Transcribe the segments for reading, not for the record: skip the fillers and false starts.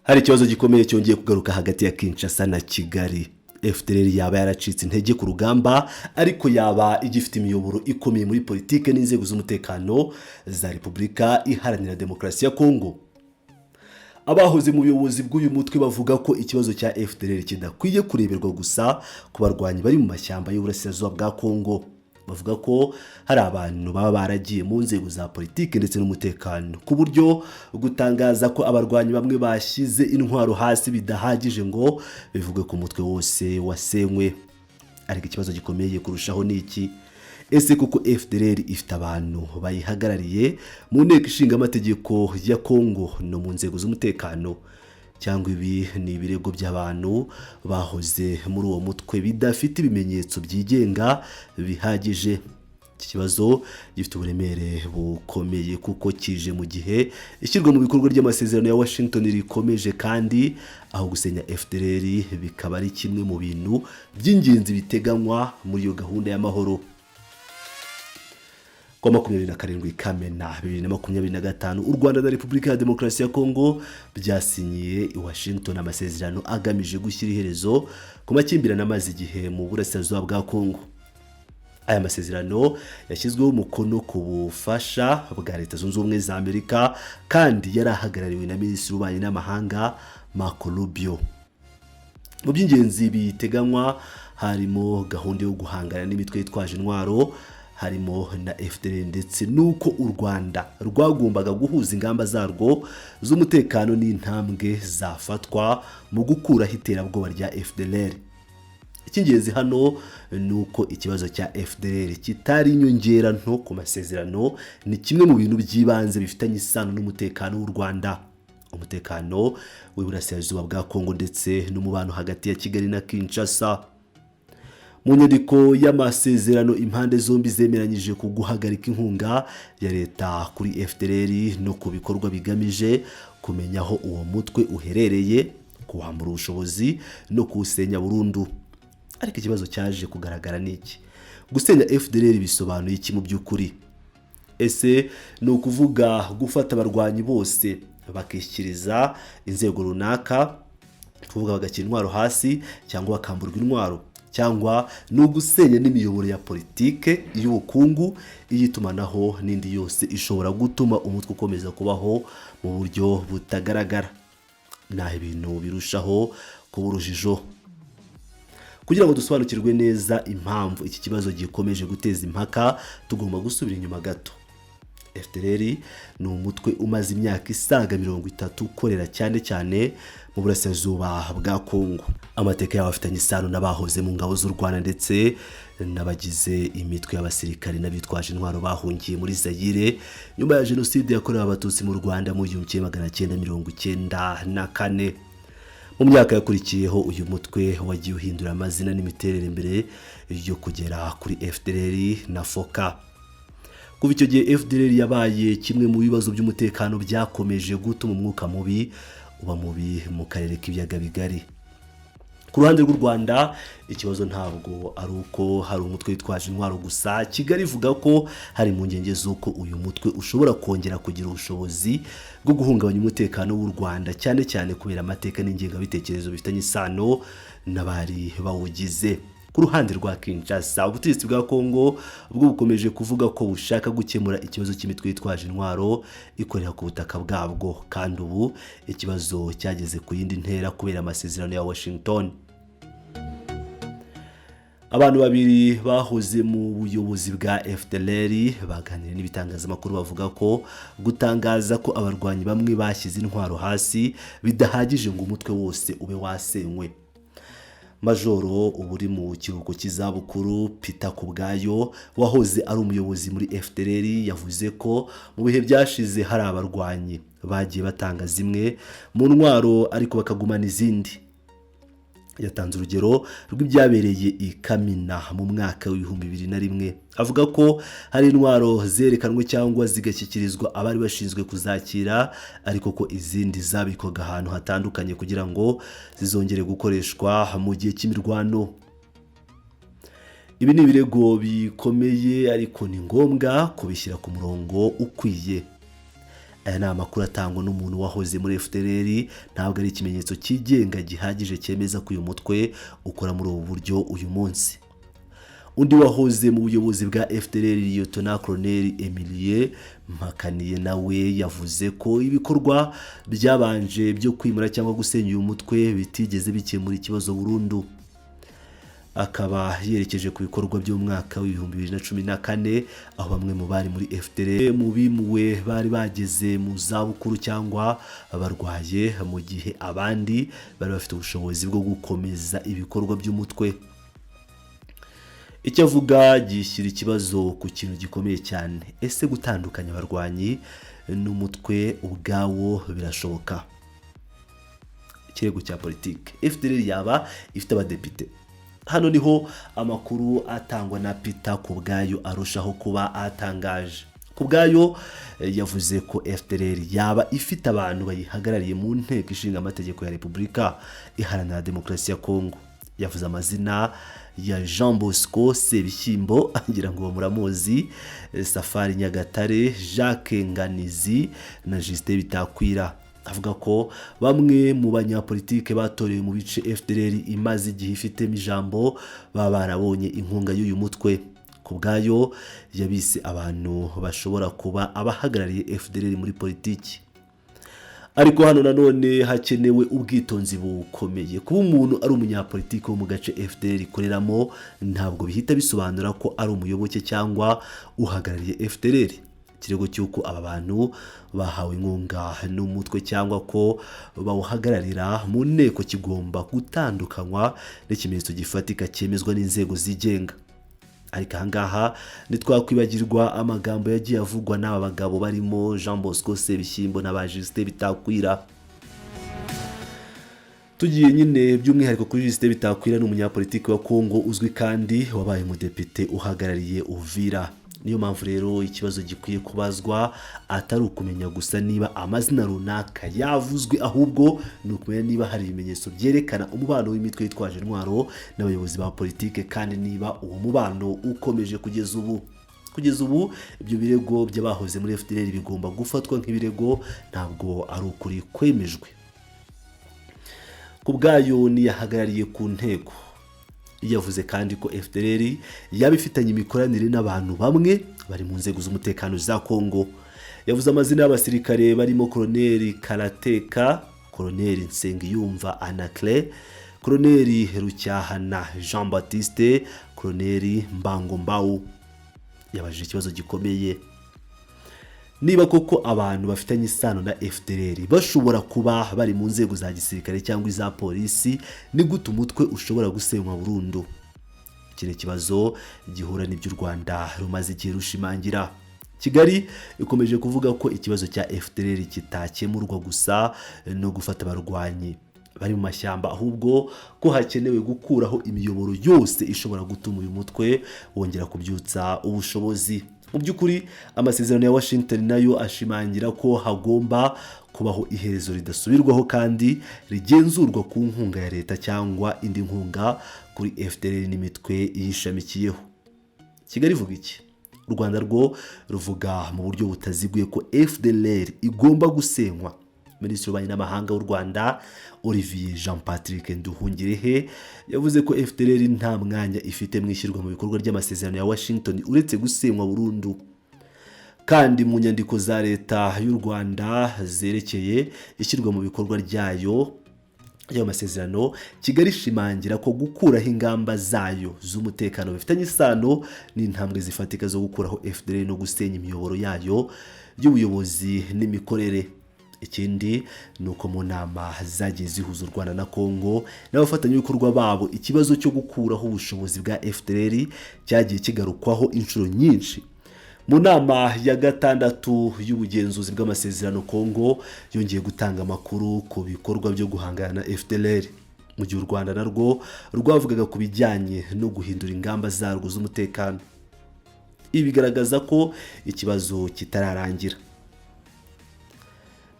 Hari ikibazo gikomeye cyongeye kugaruka hagati ya Kinshasa na Kigali. FDLR yaba yaracitse intege ku rugamba, ariko yaba igifite imiyoboro ikomeye muri politike n'inzego z'umutekano za Repubulika Iharanira Demokarasi ya Kongo. Abahoze mu buyobozi bw'uyu mutwe bavuga ko ikibazo cya FDLR kidakwiye kureberwa gusa ku barwanyi bari mu mashyamba y'uburasirazuba bwa Kongo. Bavuga ko hari abantu baba baragiye mu nzego za politiki ndetse n'umutekano, ku buryo gutangaza ko abarwanyi bamwe bashyize intwaro hasi bidahagije ngo bivuge ko umutwe wose wasenywe. Ariko ikibazo gikomeye kurushaho ni iki: ese kuko FDLR ifite abantu bayihagarariye mu Nteko Ishinga Amategeko ya Kongo no mu nzego z'umutekano, cyangwa ibi ni ibirego by'abantu bahoze muri uwo mutwe bidafite ibimenyetso byigenga bihagije? Iki kibazo gifite uburemere bukomeye kuko kije mu gihe ishyirwa mu bikorwa ry'amasezerano ya Washington rikomeje, kandi aho gusenya FDLR bikaba ari kimwe mu bintu by'ingenzi biteganywa muri iyo gahunda y'amahoro. Kuwa 27 Kamena 2025, u Rwanda na Repubulika ya Demokarasi ya Kongo byasinyiye i Washington amasezerano agamije gushyira iherezo ku makimbirane amaze igihe mu burasirazuba bwa Kongo. Aya masezerano yashyizweho umukono ku bufasha bwa Leta Zunze Ubumwe za Amerika, kandi yari ahagarariwe na Minisitiri w'Ububanyi n'Amahanga Marco Rubio. Mu by'ingenzi biteganywa harimo gahunda yo guhangana n'imitwe yitwaje intwaro, harimo na FDLR, ndetse n'uko u Rwanda rwagombaga guhuza ingamba zarwo z'umutekano n'intambwe zafatwa mu gukuraho iterabwoba rya FDLR. Icy'ingenzi hano ni uko ikibazo cya FDLR kitari inyongera nto ku masezerano. Ni kimwe mu bintu by'ibanze bifitanye isano n'umutekano w'u Rwanda, umutekano w'iburasirazuba bwa Kongo ndetse n'umubano hagati ya Kigali na Kinshasa. Mu nyandiko y'amasezerano, impande zombi zemeranyije ku guhagarika inkunga ya leta kuri FDLR no ku bikorwa bigamije kumenya aho uwo mutwe uherereye, kuwambura ubushobozi no kuwusenya burundu. Ariko ikibazo cyaje kugaragara ni iki: gusenya FDLR bisobanuye iki mu by'ukuri? Ese ni ukuvuga gufata abarwanyi bose bakishyikiriza inzego runaka, kuvuga bagashyira intwaro hasi cyangwa bakamburwa intwaro, cyangwa ni ugusenya n'imiyoboro ya politike, iy'ubukungu, iy'itumanaho n'indi yose ishobora gutuma umutwe ukomeza kubaho mu buryo butagaragara? Naho ibintu birushaho kuba urujijo. Kugira ngo dusobanukirwe neza impamvu iki kibazo gikomeje guteza impaka, tugomba gusubira inyuma gato. FDLR ni umutwe umaze imyaka isaga 30 ukorera cyane cyane mu burasirazuba bwa Kongo. Amateka yawo afitanye isano n'abahoze mu ngabo z'u Rwanda ndetse n'abagize imitwe y'abasirikari n'abitwaje intwaro bahungiye muri Zayire nyuma ya Jenoside yakorewe Abatutsi mu Rwanda mu 1994. Mu myaka yakurikiyeho, uyu mutwe wagiye uhindura amazina n'imiterere mbere yo kugera kuri FDLR na FOCA. Kuva icyo gihe, FDLR yabaye kimwe mu bibazo by'umutekano byakomeje gutuma umwuka mubi uba mubi mu karere k'Ibiyaga Bigari. Ku ruhande rw'u Rwanda, ikibazo ntabwo ari uko hari umutwe witwaje intwaro gusa. Kigali ivuga ko hari impungenge z'uko uyu mutwe ushobora kongera kugira ubushobozi bwo guhungabanya umutekano w'u Rwanda, cyane cyane kubera amateka n'ingengabitekerezo bifitanye isano n'abari bawugize. Ku ruhande rwa Kinshasa, ubutegetsi bwa Kongo bwo bukomeje kuvuga ko bushaka gukemura ikibazo cy'imitwe yitwaje intwaro ikorera ku butaka bwabwo, kandi ubu ikibazo cyageze ku yindi ntera kubera amasezerano ya Washington. Abantu babiri bahoze mu buyobozi bwa FDLR baganiriye n'ibitangazamakuru bavuga ko gutangaza ko abarwanyi bamwe bashyize intwaro hasi bidahagije ngo umutwe wose ube wasenywe. Majoro uba uri mu kiruhuko cy'izabukuru Peter Kubwayo, wahoze ari umuyobozi muri FDLR, yavuze ko mu bihe byashize hari abarwanyi bagiye batanga zimwe mu ntwaro ariko bakagumana izindi. Yatanze urugero rw'ibyabereye i Kamina mu mwaka w'2001, avuga ko hari intwaro zerekanwe cyangwa zigashyikirizwa abari bashinzwe kuzakira, ariko ko izindi zabikwaga ahantu hatandukanye kugira ngo zizongere gukoreshwa mu gihe cy'imirwano. Ibi ni ibirego bikomeye, ariko ni ngombwa kubishyira ku murongo ukwiye. Aya ni amakuru atangwa n'umuntu wahoze muri FDLR, ntabwo ari ikimenyetso cyigenga gihagije cyemeza ko uyu mutwe ukora muri ubu buryo uyu munsi. Undi wahoze mu buyobozi bwa FDLR, Liyetona Colonel Emilie Mpakaniye, nawe yavuze ko ibikorwa byabanje byo kwimura cyangwa gusenya uyu mutwe bitigeze bikemura ikibazo burundu. Akaba yerekeje ku bikorwa by'umwaka w'2014, aho bamwe mu bari muri FDLR mu bimuwe bari bageze mu zabukuru cyangwa barwaye, mu gihe abandi bari bafite ubushobozi bwo gukomeza ibikorwa by'umutwe. Icyo avuga gishyira ikibazo ku kintu gikomeye cyane: ese gutandukanya abarwanyi n'umutwe ubwawo birashoboka? Ikirego cya politiki: FDLR yaba ifite abadepite. Hano niho amakuru atangwa na Peter Kubwayo arushaho kuba atangaje. Kubwayo yavuze ko FDLR yaba ifite abantu bayihagarariye mu Nteko Ishinga Amategeko ya Repubulika Iharanira Demokarasi ya Kongo. Yavuze amazina ya Jean Bosco Sebishyimbo, ngira ngo muramuzi, Safari Nyagatare, Jacques Nganizi na Justin Bitakwira. Avuga ko bamwe mu banyapolitike batorewe mu bice FDLR imaze igihe ifitemo ijambo baba barabonye inkunga y'uyu mutwe. Ku bwayo yabise abantu bashobora kuba abahagarariye FDLR muri politiki. Ariko hano nanone hakenewe ubwitonzi bukomeye. Kuba umuntu ari umunyapolitiki wo mu gace FDLR ikoreramo ntabwo bihita bisobanura ko ari umuyoboke cyangwa uhagarariye FDLR. Ikirego cy'uko aba bantu bahawe inkunga n'umutwe cyangwa ko bawuhagararira mu nteko kigomba gutandukanywa n'ikimenyetso gifatika cyemezwa n'inzego zigenga. Ariko ahangaha ntitwakwibagirwa amagambo yagiye avugwa n'aba bagabo barimo Jean Bosco Sebishyimbo na ba Justin Bitakwira. Tugiye nyine by'umwihariko kuri Justin Bitakwira, ni umunyapolitiki wa Kongo uzwi kandi wabaye umudepite uhagarariye Uvira. Niyo mpamvu rero ikibazo gikwiye kubazwa atari ukumenya gusa niba amazina runaka yavuzwe, ahubwo ni ukumenya niba hari ibimenyetso byerekana umubano w'imitwe yitwaje intwaro n'abayobozi ba politike, kandi niba uwo mubano ukomeje kugeza ubu. Kugeza ubu ibyo birego by'abahoze muri FDLR bigomba gufatwa nk'ibirego, ntabwo ari ukuri kwemejwe. Ku bwayo niyahagarariye ku nteko. Yavuze kandi ko FDLR yaba ifitanye imikoranire n'abantu bamwe bari mu nzego z'umutekano za Kongo. Yavuze amazina y'abasirikare barimo Koloneli Karateka, Koloneli Nsengiyumva Anaclet, Koloneli Rucyahana Jean Baptiste, Koloneli Mbango Mbawu. Yabajije ikibazo gikomeye: niba koko abantu bafitanye isano na FDLR bashobora kuba bari mu nzego za gisirikare cyangwa iza polisi, ni gute umutwe ushobora gusenywa burundu? Iki ni ikibazo gihura n'ibyo u Rwanda rumaze igihe rushimangira. Kigali ikomeje kuvuga ko ikibazo cya FDLR kitakemurwa gusa no gufata abarwanyi bari mu mashyamba, ahubwo ko hakenewe gukuraho imiyoboro yose ishobora gutuma uyu mutwe wongera kubyutsa ubushobozi. Mu by'ukuri, amasezerano ya Washington nayo ashimangira ko hagomba kubaho iherezo ridasubirwaho kandi rigenzurwa ku nkunga ya leta cyangwa indi nkunga kuri FDLR n'imitwe yishamikiyeho. Kigali ivuga iki? U Rwanda rwo ruvuga mu buryo butaziguye ko FDLR igomba gusenywa. Minisitiri w'Ububanyi n'Amahanga w'u Rwanda, Olivier Jean Patrick Nduhungirehe, yavuze ko FDLR nta mwanya ifite mu ishyirwa mu bikorwa ry'amasezerano ya Washington uretse gusenywa burundu. Kandi mu nyandiko za Leta y'u Rwanda zerekeye ishyirwa mu bikorwa ryayo y'ayo masezerano, Kigali ishimangira ko gukuraho ingamba zayo z'umutekano bifitanye isano n'intambwe zifatika zo gukuraho FDLR no gusenya imiyoboro yayo y'ubuyobozi n'imikorere. Ikindi ni uko mu nama zagiye zihuza u Rwanda na Kongo n'abafatanyabikorwa babo, ikibazo cyo gukuraho ubushobozi bwa FDLR cyagiye kigarukwaho inshuro nyinshi. Mu nama ya gatandatu y'ubugenzuzi bw'amasezerano, Kongo yongeye gutanga amakuru ku bikorwa byo guhangana na FDLR, mu gihe u Rwanda narwo rwavugaga ku bijyanye no guhindura ingamba zarwo z'umutekano. Ibi bigaragaza ko ikibazo kitararangira.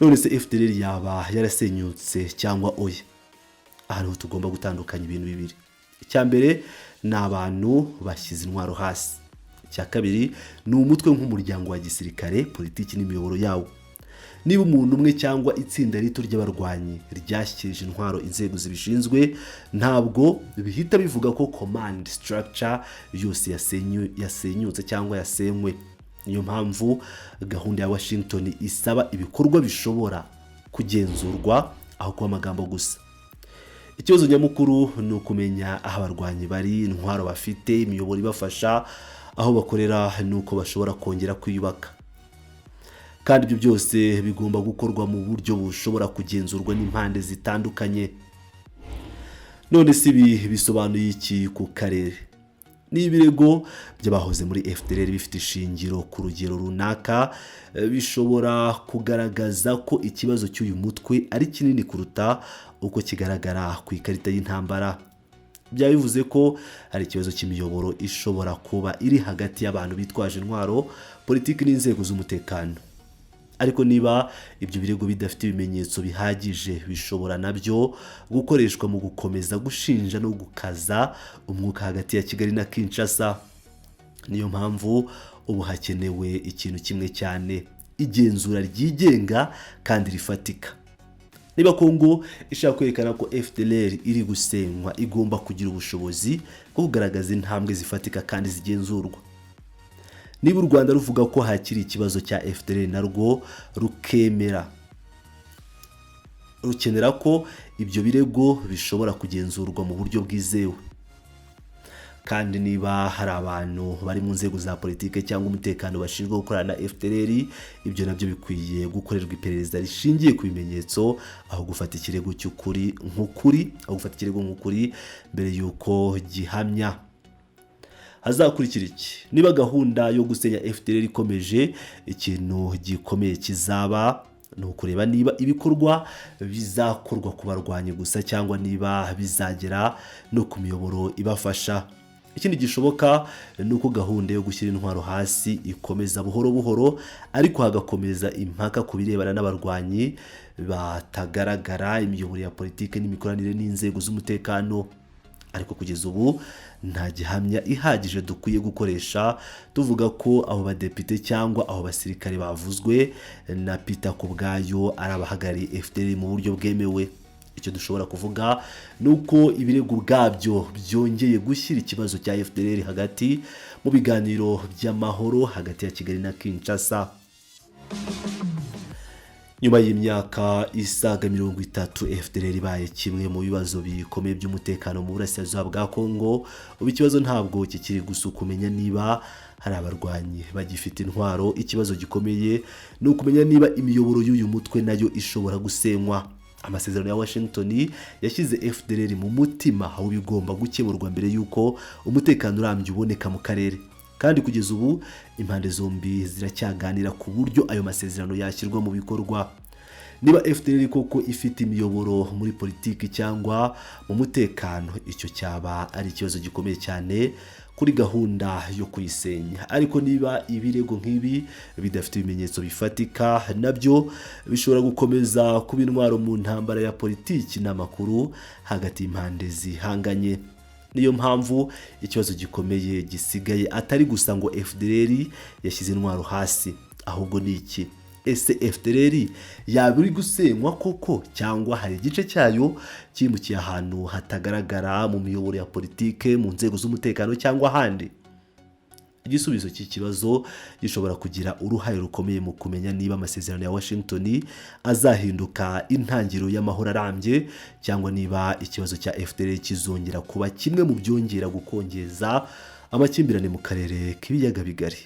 None se FDLR yaba yarasenyutse cyangwa oya? Aha niho tugomba gutandukanya ibintu bibiri. Icya mbere ni abantu bashyize intwaro hasi. Icya kabiri ni umutwe nk'umuryango wa gisirikare, politiki n'imiyoboro yawo. Niba umuntu umwe cyangwa itsinda rito ry'abarwanyi ryashyikirije intwaro inzego zibishinzwe, ntabwo bihita bivuga ko command structure yose yasenyutse cyangwa yasenywe. Niyo mpamvu gahunda ya Washington isaba ibikorwa bishobora kugenzurwa aho kuba amagambo gusa. Ikibazo nyamukuru ni ukumenya aho abarwanyi bari, intwaro bafite, imiyoboro ibafasha, aho bakorera n'uko bashobora kongera kwiyubaka. Kandi ibyo byose bigomba gukorwa mu buryo bushobora kugenzurwa n'impande zitandukanye. None si ibi bisobanuye iki ku karere? Ni ibirego by'abahoze muri FDLR bifite ishingiro ku rugero runaka, bishobora kugaragaza ko ikibazo cy'uyu mutwe ari kinini kuruta uko kigaragara ku ikarita y'intambara. Byaba bivuze ko hari ikibazo cy'imiyoboro ishobora kuba iri hagati y'abantu bitwaje intwaro, politiki n'inzego z'umutekano. Ariko niba ibyo birego bidafite ibimenyetso bihagije, bishobora nabyo gukoreshwa mu gukomeza gushinja no gukaza umwuka hagati ya Kigali na Kinshasa. Niyo mpamvu ubu hakenewe ikintu kimwe cyane: igenzura ryigenga kandi rifatika. Niba Kongo ishaka kwerekana ko FDLR iri gusenywa, igomba kugira ubushobozi bwo kugaragaza intambwe zifatika kandi zigenzurwa. Niba u Rwanda ruvuga ko hakiri ikibazo cya FDLR, narwo rukemera rukenera ko ibyo birego bishobora kugenzurwa mu buryo bwizewe. Kandi niba hari abantu bari mu nzego za politiki cyangwa umutekano bashinzwe gukorana na FDLR, ibyo nabyo bikwiye gukorerwa iperereza rishingiye ku bimenyetso aho gufata ikirego cy'ukuri nk'ukuri, aho gufata ikirego nk'ukuri mbere y'uko gihamya. Hazakurikira iki? Niba gahunda yo gusenya FDLR ikomeje, ikintu gikomeye kizaba ni ukureba niba ibikorwa bizakorwa ku barwanyi gusa cyangwa niba bizagera no ku miyoboro ibafasha. Ikindi gishoboka ni uko gahunda yo gushyira intwaro hasi ikomeza buhoro buhoro, ariko hagakomeza impaka ku birebana n'abarwanyi batagaragara, imiyoboro ya politiki n'imikoranire n'inzego z'umutekano. Ariko kugeza ubu nta gihamya ihagije dukwiye gukoresha tuvuga ko abo badepite cyangwa abo basirikare bavuzwe na Peter Kubwayo ari abahagarariye FDLR mu buryo bwemewe. Icyo dushobora kuvuga ni uko ibirego ubwabyo byongeye gushyira ikibazo cya FDLR hagati mu biganiro by'amahoro hagati ya Kigali na Kinshasa. Nyuma y'imyaka isaga 30 FDLR ibaye kimwe mu bibazo bikomeye by'umutekano mu burasirazuba bwa Kongo, ubu ikibazo ntabwo kikiri gusa ukumenya niba hari abarwanyi bagifite intwaro. Ikibazo gikomeye ni ukumenya niba imiyoboro y'uyu mutwe nayo ishobora gusenywa. Amasezerano ya Washington yashyize FDLR mu mutima w'ibigomba gukemurwa mbere y'uko umutekano urambye uboneka mu karere. Kandi kugeza ubu impande zombi ziracyaganira ku buryo ayo masezerano yashyirwa mu bikorwa. Niba FDLR koko ifite imiyoboro muri politiki cyangwa mu mutekano, icyo cyaba ari ikibazo gikomeye cyane kuri gahunda yo kuyisenya. Ariko niba ibirego nk'ibi bidafite ibimenyetso bifatika, nabyo bishobora gukomeza kuba intwaro mu ntambara ya politiki n'amakuru hagati y'impande zihanganye. Niyo mpamvu ikibazo gikomeye gisigaye atari gusa ngo FDLR yashyize intwaro hasi, ahubwo ni iki: ese FDLR yaba iri gusenywa koko, cyangwa hari igice cyayo cyimukiye ahantu hatagaragara mu miyoboro ya politike, mu nzego z'umutekano cyangwa ahandi? Igisubizo cy'ikibazo gishobora kugira uruhare rukomeye mu kumenya niba amasezerano ya Washington azahinduka intangiriro y'amahoro arambye, cyangwa niba ikibazo cya FDLR kizongera kuba kimwe mu byongera gukongeza amakimbirane mu karere k'ibiyaga bigari.